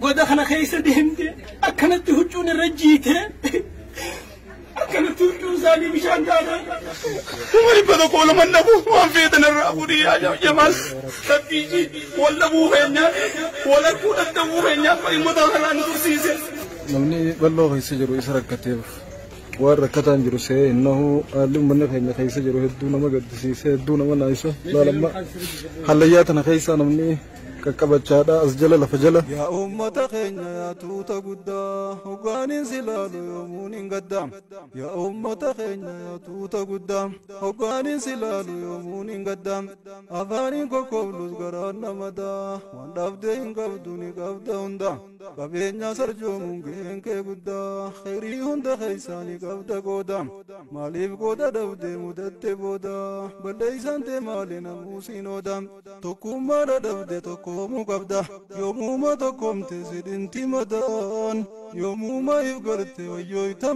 Goda kana keessa deemte akkanatti huccuun irra jiite akkanatti huccuun isaanii bishaan taate. 100,000 lama dhabu waan feetan irraa fuudhii yaa jamaal rabbii wal dhabuu keenya wal arguu dadhabuu keenya dhimmoota kanaa nu tursiise. Namni bal'oo keessa jiru isa rakkateef waan rakkataan jiru see innahu haalli uummanni keenya keessa jiru hedduu nama gaddisiise hedduu nama naayisa laalamma hallayyaa tana keessa namni qaqqabachaadha as jala lafa jala. Yaa uummata keenya yaa tuuta guddaa hoggaaniin si laalu yoomuun hin gaddaa. Yaa uummata keenya yaa tuuta guddaa hoggaaniin si laalu yoomuun hin gaddaa. Afaaniin kokkoblus garaan namadaa waan dhabdee hin qabdu ni qabda hunda. Qabeenya sarjoomuun gaheen kee guddaa kheyrii hunda keessaa ni qabda gooda. Maaliif gooda dhabdee mudatte booda balleeysaan tee maali namuusiin ooda. Tokkummaa dhabde tokkoomuu qabda yoomuma tokkoomte sidhinti madaan yoomuma if garte wayyooyta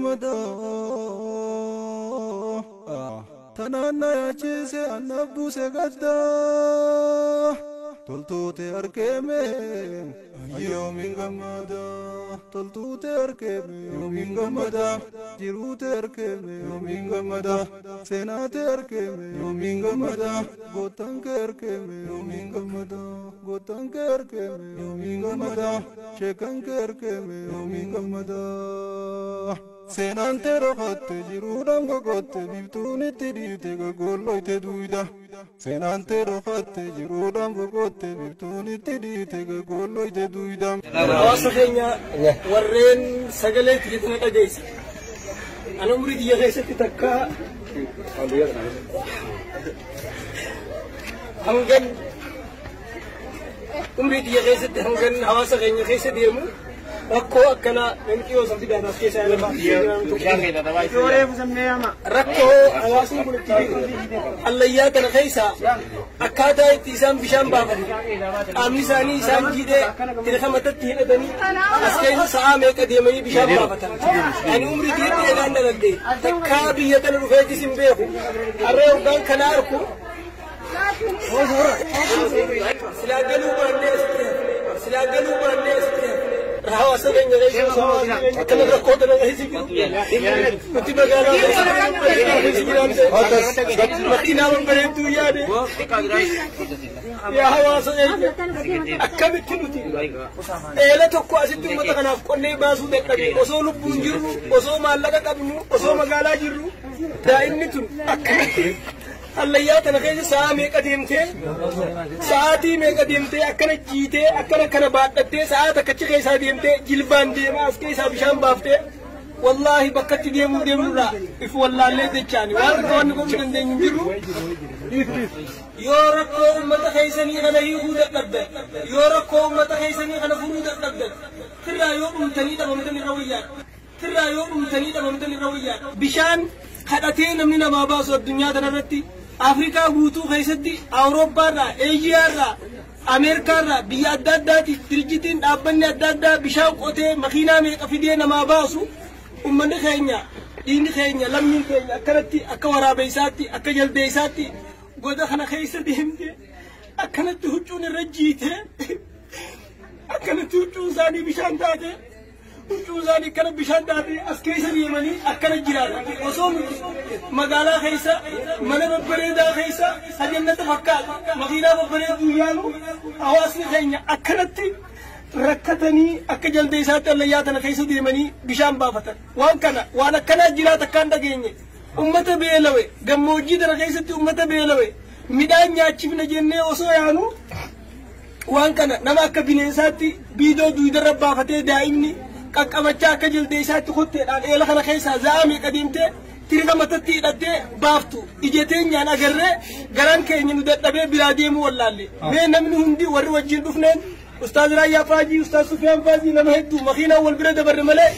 madaa. Tanaan na yaachise annaaf buuse gaddaa toltuute arkeeme yoomiin gammada toltuute arkeeme yoomiin gammada jiruute arkeeme yoomiin gammada seenaate arkeeme yoomiin gammada gootaan kee arkeeme yoomiin gammada gootaan kee arkeeme yoomiin gammada sheekan kee arkeeme yoomiin gammada. Seenaan tee rokatte jiruudhaan gogotte biiftuun itti dhiite goggolloyte duwida. Seenaan tee rokatte jiruudhaan gogotte biiftuun itti dhiite goggolloyte duwida. Hawaasa keenya warreen sagalee tiyya dhageesse. Ani umurii tiyya keessatti takka hangan umurii tiyya keessatti hangan hawaasa keenya keessa deemu rakkoo akkanaa namni yoo san fidan as keessa yaala rakkoo hawaasni kun itti hallayyaa kana keessa akkaataa itti isaan bishaan baafatan qaamni isaanii isaan jiidhee tirka matatti hidhatanii as keessa sa'aa meeqa deemanii bishaan baafatan. Ani umrii tiyyatti eegaan dhaladhe takkaa biyya tana dhufeetis hin beeku harree hoggaan kana arku silaa galuu baannee asitti silaa galuu baannee asitti hawaasa keenya keessa akkana rakkoo tana keessa jiru nuti magaalaa keessa jiraante makiinaa babbareedduu yaade yaa hawaasa keenya akkamitti nuti eela tokko asitti uummata kanaaf qonnee baasuu dadhabne osoo lubbuun jirru osoo maallaqa qabnu osoo magaalaa jirru daa'imni tun akkamitti hallayyaa tana keessa sa'a meeqa deemtee sa'aatii meeqa deemtee akkana jiitee akkana kana baadhattee sa'aa takkachi keessaa deemtee jilbaan deemaa as keessaa bishaan baaftee wallaahi bakkatti deemuu deemnurraa if wallaallee jechaani waan wanni godhuu dandeenyu hin jirru. Yoo rakkoo uummata keessanii kana hiikuu dadhabdan yoo rakkoo uummata keessanii kana furuu dadhabdan firraa yoo dhumtanii dhabamtan irra wayyaadha. Firraa yoo dhumtanii dhabamtan irra wayyaadha. Bishaan kadhatee namni namaa baasu addunyaa kanarratti Afrikaa guutuu keessatti Awurooppaarraa, Eeshiyaarraa, Ameerikaarraa biyya adda addaati dirjitiin dhaabbanni adda addaa bishaan qotee makiinaa meeqa fidee namaa baasu uummanni keenya dhiigni keenya lammiin keenya akkanatti akka waraabeessaatti akka jaldeessaatti goda kana keessa deemte akkanatti huccuun irra jiite akkanatti huccuun isaanii bishaan taate huccuu isaanii akkana bishaan taate as keessa deemanii akkana jiraatan osoo nuti magaalaa keessa mana babbareedaa keessa sajannata fakkaatu makiinaa babbareedduu yaanu hawaasni keenya akkanatti rakkatanii akka jaldeessaatti hallayyaa tana keessa deemanii bishaan baafatan waan kana waan akkanaa jiraata akkaan dhageenye ummata beelawe gammoojjii tana keessatti ummata beelawe midhaan nyaachifna jennee osoo yaanu waan kana nama akka bineensaatti biidoo duudarra baafatee daa'imni qaqqabachaa akka jaldeessaatti kotteedhaan eela kana keessaa za'a meeqa deemtee tirika matatti hidhattee baaftu ija teenyaan agarree garaan keenya nu dadhabee biraa deemuu wallaalle mee namni hundi warri wajjin dhufneen Ustaaz Raayyaa Faajii, Ustaaz Sufiyaan Faajii nama hedduu makiinaan wal bira dabarre malee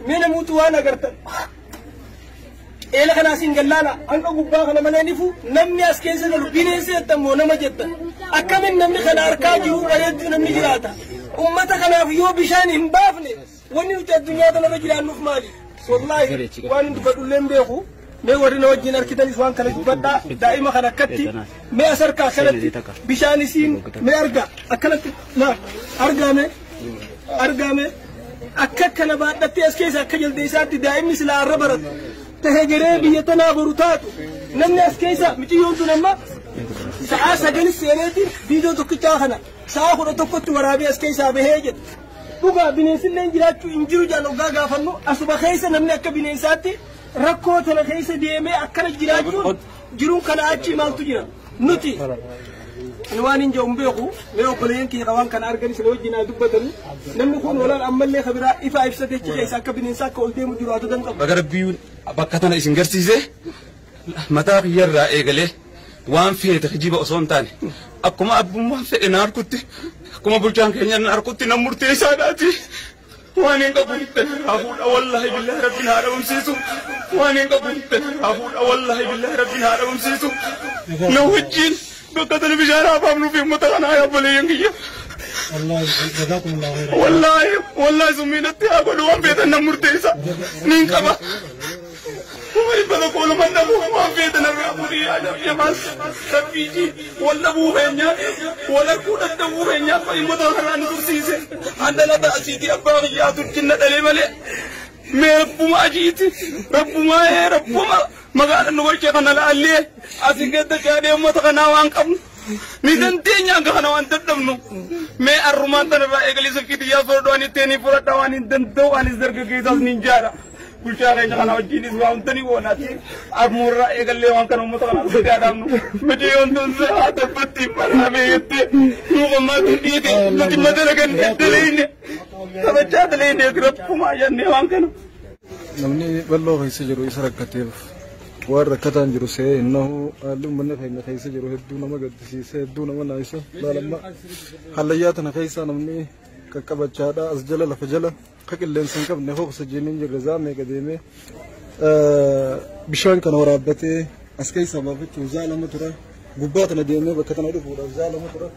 mee namuutu waan agartan. Eela kana asiin gallaala hanga gubbaa kana malee nifu namni as keessa galu bineensa jettan moo nama jettan akkamiin namni kana harkaa jiru bareedduu namni jiraata. Uummata kanaaf yoo bishaan hin baafne wanni nuti addunyaa kanarra jiraannuuf maali? Wallaahi waan hin dubbadhullee hin beeku. Mee warri na wajjin harkitanis waan kana dubbadhaa daa'ima kana akkatti mee as harkaa akkanatti bishaan isiin mee argaa akkanatti na argaa mee Argame akka kana baadhattee as keessa akka jaldeessaatti daa'imni silaa arra baratu. Tahee garee biyya tanaa boru taatu namni as keessa miciyyoon tun amma sa'aa 9 seeneeti viidiyoo tokkichaa kana sa'aa 11tti waraabee as keessaa bahee jedha. Dhugaa bineensillee jiraachuu hin jiru jaan hoggaa gaafannu asuma keessa namni akka bineensaatti rakkoo tana keessa deemee akkana jiraachuun jiruun kana achi maaltu jira nuti. Ani waan hin jedhu hin beeku mee obboleeyyan kiyya waan kana argan isin wajjin haa dubbatanii namni kun walaan ammallee kabiraa ifa ibsatee achi keessa akka bineensaa akka ol deemu jiru haa ta'an qabu. Baga Rabbiin bakka tana isin garsiise mataa kiyyarraa eegalee waan feete kijiba osoo hin taane akkuma abbummaan fedhe na harkutti akkuma bulchaan keenya na harkutti nan murteessaadhaati. Waan hin qabu irraa fuudha wallaahi billaahi Rabbiin haa dhabamsiisu. Waan hin qabu irraa fuudha wallaahi billaahi Rabbiin haa dhabamsiisu. Na wajjin bakka tana bishaan haa baafnuuf uummata kanaa yaa obboleeyyan kiyya. Wallaahi wallaahi summiinatti haa godhu waan feetan nan murteessa. Niin qaba. Kuma 102 dhabu waan feetan irraa fuudhii yaa jamaal. Rabbiiji wal dhabuu keenyaa wal arguu dadhabuu keenyaa uummata kanaa nu tursiise. Handalata asiitii abbaa kiyyaatu jinna dhalee malee. Mee rabbuma ajiiti rabbuma rabbuma magaala nu galchee kana laallee asii gadda jaadee uummata kanaa waan qabnu. Ni dandeenya hanga kana waan dadhabnu. Mee arrumaan tanarraa eegalee silkii xiyyaa soodoo ani ittiin fudhadha waan hin danda'u anis dargaggeessaas niin jaadha. Bulchaa keenya kana wajjinis waan hundanii goonaati. Armuurraa eegallee waan kana uummata kana guddaa dhaabnu. Miciyyoon tun haa tabbatti maraamee jettee nuuf ammaa tun dhiite nuti madala kan daleeyne taphachaa daleeyne rabbumaa jennee waan kana. Namni bal'oo keessa jiru isa rakkateef waan rakkataan jiru see innahu haalli uummanni keenya keessa jiru hedduu nama gaddisiise hedduu nama naayisa. Laalamma hallayyaa tana keessa namni qaqqabachaadha as jala lafa jala ka qilleensa hin qabne oksijiiniin hin jirre zaa meeqa deemee bishaan kana waraabbatee as keessa baafachuuf zaa lama tura gubbaa tana deemee bakka tana dhufuudhaaf zaa lama tura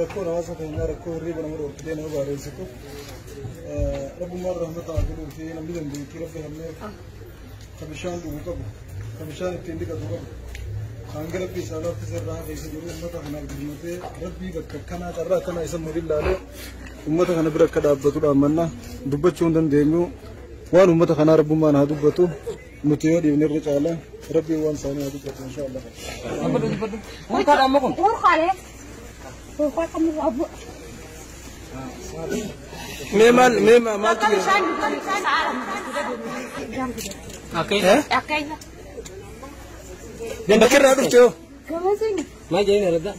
rakkoon hawaasa keenyaa rakkoo hirriiba nama dhoorkitee nama baareessitu rabbummaan rahmata haa godhuu fi namni dandeettii rabbi hammeef ka bishaan dhugu qabu ka bishaan ittiin dhiqatu qabu hanga rabbi isaa laaffise irraa keessa jiru uummata kanaaf dirmatee rabbii bakka akkanaa carraa akkanaa isa murin laalee uummata kana bira akka dhaabbatu dhaammanna dubbachuu hin dandeenyu waan uummata kanaa rabbummaan haa dubbatu nuti yoo dhiifne irra caala rabbiin waan isaanii haa dubbatu inshaallah. Mee maal mee maaltu jira? Bakka irraa dhufte hoo? Maal jedhanii araddaa?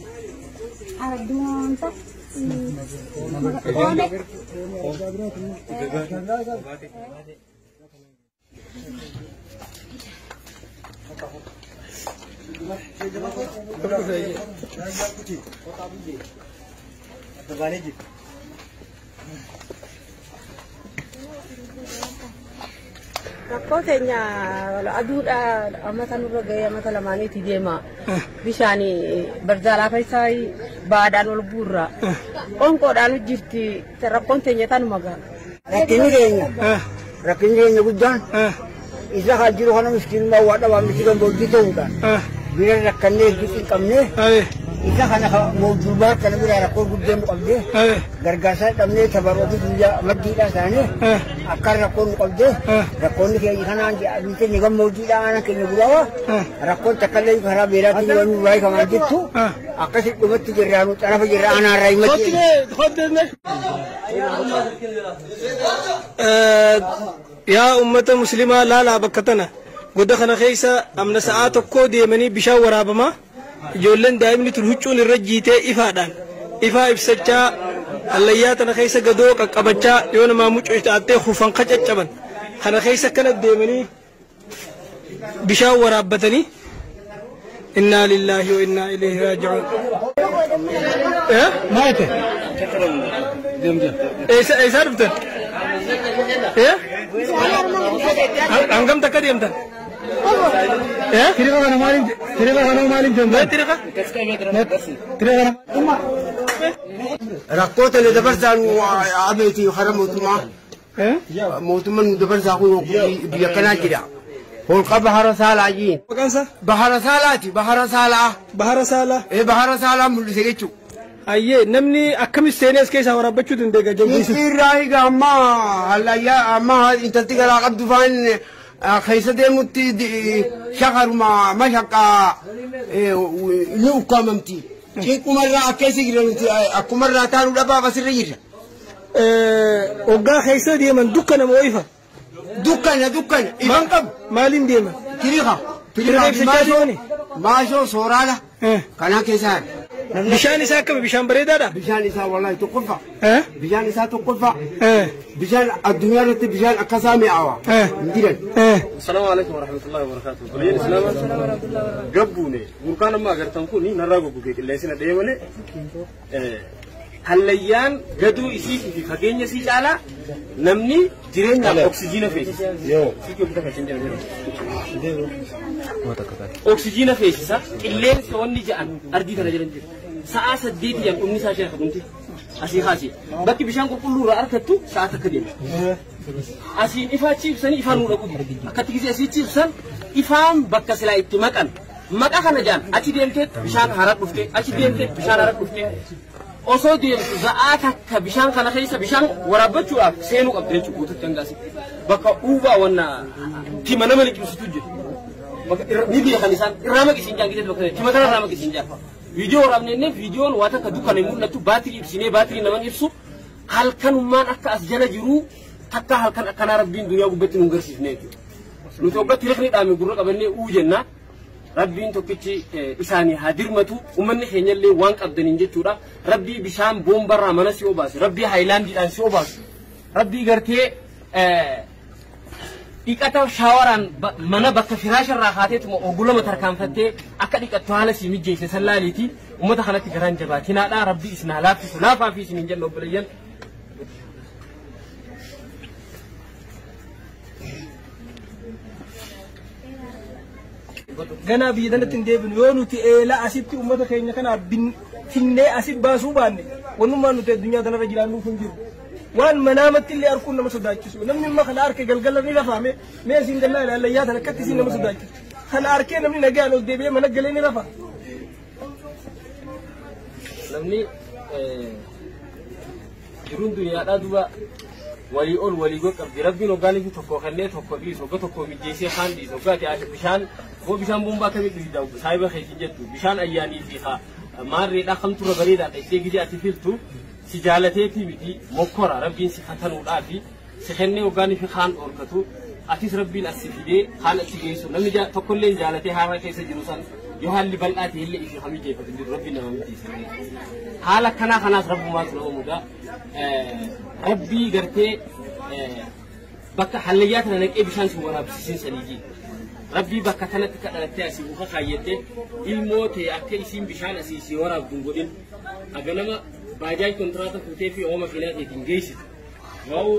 Rakkoo keenya aduudha amata nurra gahee amata lamaaniitti deema. Bishaan barzaalaa keessaa baadhaan ol guurra. Qoonqoodhaan jirti rakkoon teenya tanuma gaha. Rakkinni keenya guddaan isa haa jiru kana miskiinummaa waa dhabaa miti gammoojjii ta'uudhaan bira rakkannee hin qabnee isa kana mootummaa kana bira rakkoo guddaan nu qabdee gargaarsa dhabnee tabaroofi guyyaa maddiidhaa isaanii akka rakkoon nu qabdee rakkoonni keenya kanaan biyyi keenya gammoojjiidhaa aanaa keenya guraawaa rakkoon takkallee karaa beelaatti waan nu baay'ifamaa jirtu akkasi dhumatti jirraa nu xarafa jirra aanaarraa himatti. Yaa uummata musliimaa laalaa bakka tana goda kana keessa amna sa'aa tokko deemanii bishaan waraabamaa ijoolleen daa'imni tun huccuun irra jiitee ifaadhaan ifaa ibsachaa hallayyaa tana keessa gadoo qaqqabachaa yoo namaa mucuu taattee hufan qacaccaban kana keessa akkana deemanii bishaan waraabbatanii innaa lillaahi wa innaa ilayhi raaji'uun. Maal ta'e? Eessaa dhuftan? Hangam takka deemtan? Tiriqa kana maaliin tiriqa kana maaliin deemtan? Tiriqa? Tiriqa kana. Rakkoo tana dabarsaa nu abeeti hara mootummaa. Mootummaan nu dabarsaa kun biyya kanaa jira. Holqa Bahara Saalaa jiin. Maqaan isaa? Bahara Saalaati Bahara Saalaa. Bahara Saalaa. Bahara Saalaa mul'ise jechuudha. Ayyee namni akkamitti seenee as keessaa waraabbachuu dandeenya jaldeessi? Irraa egaa amma hallayyaa amma intalti garaa qabdu faan keessa deemutti shakaruma mashaqaa ni ukkaamamti. Cinqumarraa akkeessi jira nuti akkumarraa taanu dhabaaf asirra jirra. Hoggaa keessa deeman dukkana moo ifa? Dukkana dukkana ifan qabu. Maaliin deeman? Tiriqa. Tiriqa ibsachaa deemani? Maashoo sooraala. Kanaa keessaa. Bishaan isaa akkami? Bishaan bareedaadha? Bishaan isaa wallahi tokkoffaa. Bishaan isaa tokkoffaa. Bishaan addunyaa irratti bishaan akkasaa mi'aawa. Hin jiran. السلام عليكم ورحمة الله وبركاته. بلين إسلام قبوني مركان ما قرتم كوني نراغو بوكي اللي سنة ديمالي هليان قدو إسي في فقين يسي جالا نمني جرين أكسجين فيس. أكسجين فيس سا اللين سواني جان أردي تنجرن جير. ساعة سديت جان أمني ساشة خدمتي. أسي خاسي. باقي بيشان كل رأى أركتو ساعة تكدين. Asiin ifaa ciibsanii ifaan nu dhaqu. Akkatti gisee asii ciibsan ifaan bakka silaa itti maqan. Maqa kana jaan achi deemtee bishaan haraa dhufte achi deemtee bishaan haraa dhufte osoo deemtu za'aa takka bishaan kana keessa bishaan waraabbachuudhaaf seenuu qabdi jechuudha guututti hangaasi. Bakka uubaa wanna tima nama liqimsitu jira. Ni beekan isaan irraa maqisiin jaan gisee bakka tima kana irraa maqisiin jaan. Viidiyoo waraabnee viidiyoon waa takka dukkana hin mul'attu baatirii ibsinee baatirii naman ibsu halkanummaan akka as jala jiruu takka halkan akkanaa rabbiin duniyaa gubbatti nu garsiifne jechuudha. Nuti waggaatti rifni dhaame gurra qabannee uu jenna. Rabbiin tokkichi isaanii haa dirmatu. Uummanni keenyallee waan qabdaniin jechuudha. Rabbii bishaan boombarraa mana si obaasu. Rabbii haayilaandiidhaan si obaasu. Rabbii gartee dhiqata shaawaraan mana bakka firaasharraa haateetuma ogulama tarkaanfattee akka dhiqattu haala si mijeesse sallaaliiti. Uummata kanatti garaan jabaatinaadha. Rabbii isin haa laaffisu. Laafaa fi isin hin jenna obboleeyyan. Ganaa biyya tanatti hin deebinu yoo nuti eelaa asitti uummata keenya kana finnee asi baasuu baanne wannummaan nuti addunyaa tanarra jiraannuuf hin jiru. Waan manaamatti illee arguun nama sodaachisu. Namni immoo kana harka galgala ni rafaame mee isiin gannaa ilaallayyaa tan akkatti isiin nama sodaachisu. Kana harkee namni nagaan ol deebi'ee mana galee ni rafa. Namni jiruun duniyaadhaa duuba walii ol walii gol qabdi. Rabbiin hoggaanii fi tokko kennee tokko dhiisu hogga tokko mijeessee kaan dhiisu hoggaati bishaan hoo bishaan bombaa kamii dhugda saayiba keetiin jettu bishaan ayyaanii fi maarreedhaa kamturra bareedaadha ittee gidee ati filtu si jaalateetii miti mokkora rabbiin si katanuudhaa fi si kennee hoggaanii fi kaan dhorkatu atis rabbiin as si fidee kaan achi geessu namni tokkollee jaalatee haala keessa jiru san yoo haalli bal'aa ta'e illee ishee kamii jeeffatu jiru rabbiin nama mijeessa. Haala akkanaa kanaas rabbumaatu nama mudaa rabbii gartee bakka hallayyaa tana naqee bishaan si waraabsisiin saniiji. Rabbii bakka kanatti kadhalattee asii muka kaayyattee ilmoo ta'e akka isiin bishaan asii si waraabdu hin godhin. Haganama baajaaj kontiraata fuutee fi ooma finaa ta'eetiin geessitu. Waa'u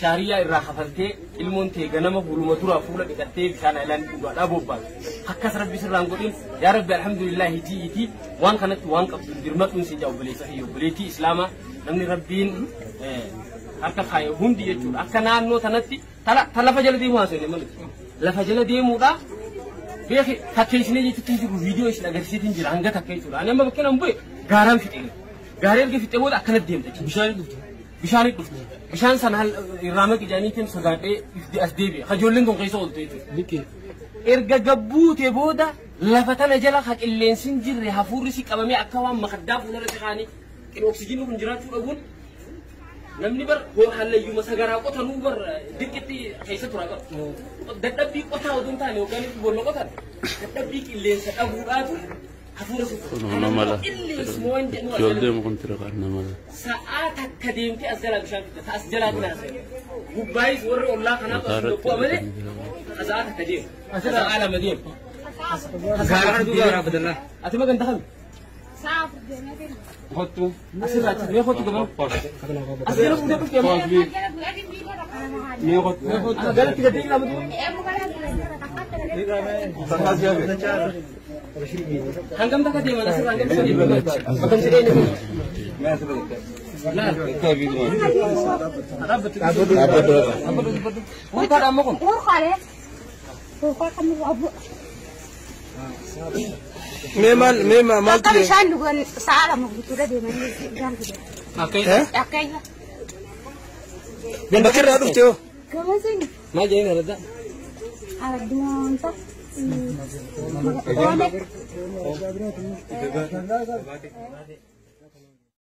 shaariyaa irraa kafaltee ilmoon ta'e ganama huluma duraa fuula dhiqattee bishaan ayilaan dhugaadhaa bobbaatu. Akkas rabbi sirraan godhin yaa rabbi alhamdulillahi ji'iitii waan kanatti waan qabdu dirmadhuun si jaa obboleessa fi obboleettii islaamaa namni rabbiin harka kaaye hundi jechuudha. Akka naannoo tanatti ta lafa jala deemu haasofne malee. Lafa jala deemuudha beeki fakkeessinee jechuutti hin jiru viidiyoo isin agarsiitiin jira hanga takka jechuudha. Ani amma bakkee nan bu'e gaaraan fixee gaaree erga fixee booda akkanatti deemta jechuudha. Bishaan dhufte. Bishaan dhufte. Bishaan sana irraa maqi jaaniitiin sodaadhee as deebi'e. Hajoolleen kun keessa oolte jechuudha. Erga gabbuute booda lafa tana jala ha qilleensi hin jirre hafuurri si qabamee akka waan makaddaa fuularratti kaanii oksijiinii kun jiraachuu dhabuun namni bar hallayyuma sagaraa qotanuu bar dirqitti keessa tura qaba. Dadhabbii qotaa oduu hin taane yookaan bolla qotan dadhabbii qilleensa dhabuudhaatu hafuura si qilleensuma waan jedhu sa'aa takka deemtee as jalaa bishaan fidda as jalaa binaasa. Gubbaayis warri ollaa kanaaf as dhokku'a malee sa'aa takka deemu. Sa'aa lama deemu. Ati magan dakami? Hottu. Asirraa achi mee hottu gaban? Asirra fuudhee dhufte amma. Mee hottu. Galatti gadi ilaamatu. Hangam takka deeman asirraa hangam takka deeman? Bakka si dheene. Urkaadha amma kun. Urkaadha. Urkaa kan abu. Mee maal mee maaltu Bakka bishaan dhugan sa'a 2 guutuudha deemanii bishaan fidan. Akkeessa. Bakka irraa dhufte hoo? Gabasin. Maal jedheen araddaa? Araddumaansa. Oole.